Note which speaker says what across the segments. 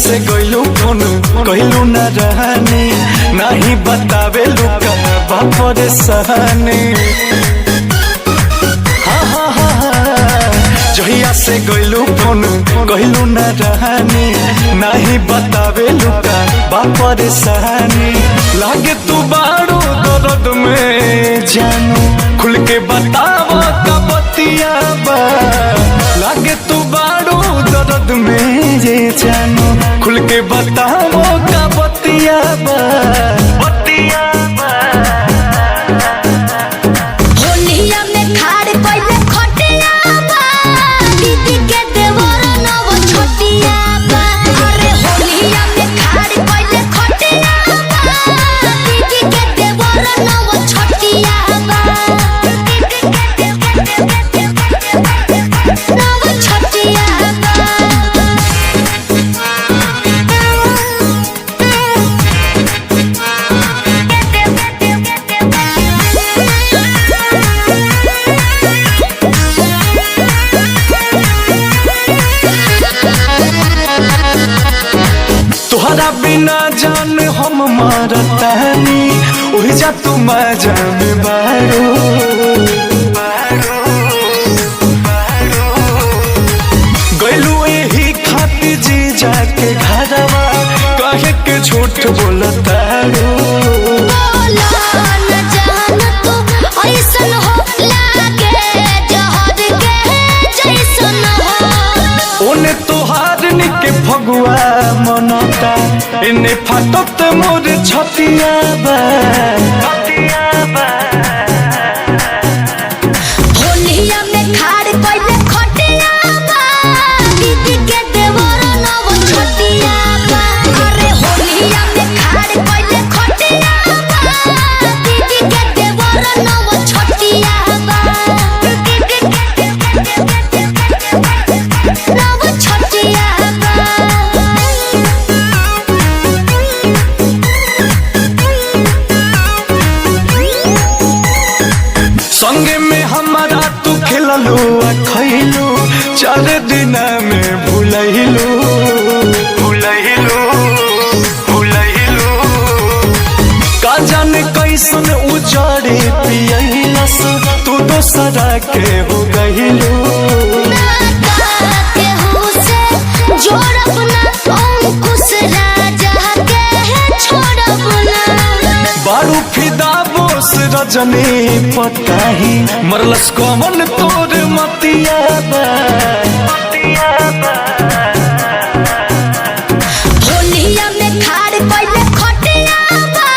Speaker 1: से गइलू फोन कइलू न रहनी, नाही बतावे लुका बापर सहनी। हाँ हाँ हाँ हाँ। जहिया से गइलू फोन कइलू न रहनी, नाही बतावे लुका बापर सहनी। लागे तू बारू दर्द में जानू, खुल के बताव का बतिया बा। लागे तू बारू दर्द में ये जानू, खुल के बताओ का बतिया बा। बतिया बा।
Speaker 2: होलिया में खाड़ कइले खटिया बा, दीदी के देवर नव छोटिया बा। अरे होलिया में खाड़ कइले खटिया बा, दीदी के देवर नव छोटिया बा। नव छोटिया बा।
Speaker 1: तोहरा बिना जान हम मारतानी, उही जा तू मजा में बारो। गइलू एही खातिर जी जाके घरवा, कहे के झूठ बोलतारो।
Speaker 2: बोला न जान तू ऐसन हो लागे जहर के जैसन हो।
Speaker 1: ओने तोहार निके फगुआ मनता, इने फाटत मोर छतिया बा। छतिया बा।
Speaker 2: होलिया में खाड़ कइले खटिया बा, दीदी के देवर नव छोटिया बा। अरे होलिया में खाड़ कइले खटिया बा, दीदी के देवर नव छोटिया बा। नव छोटिया बा।
Speaker 1: संगे में हमारा तू खेललू आ खैलू, चार दिन में भूलैलू भूलैलू भूलैलू। का जाने कैसन उजाड़े पियलस, तू दोसरा के हो गइलू।
Speaker 2: केहू से जोड़ब ना, अंकुश राजा के छोड़ब ना।
Speaker 1: बारू फिदा बोस रजनी पताही, मरलस कमन तोर मतिया बा। मतिया बा।
Speaker 2: होलिया में खाड़ कइले खटिया बा,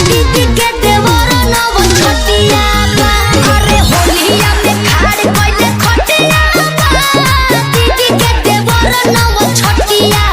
Speaker 2: दीदी के देवर नव छोटिया बा। अरे होलिया में खाड़ कइले खटिया बा, दीदी के देवर नव छोटिया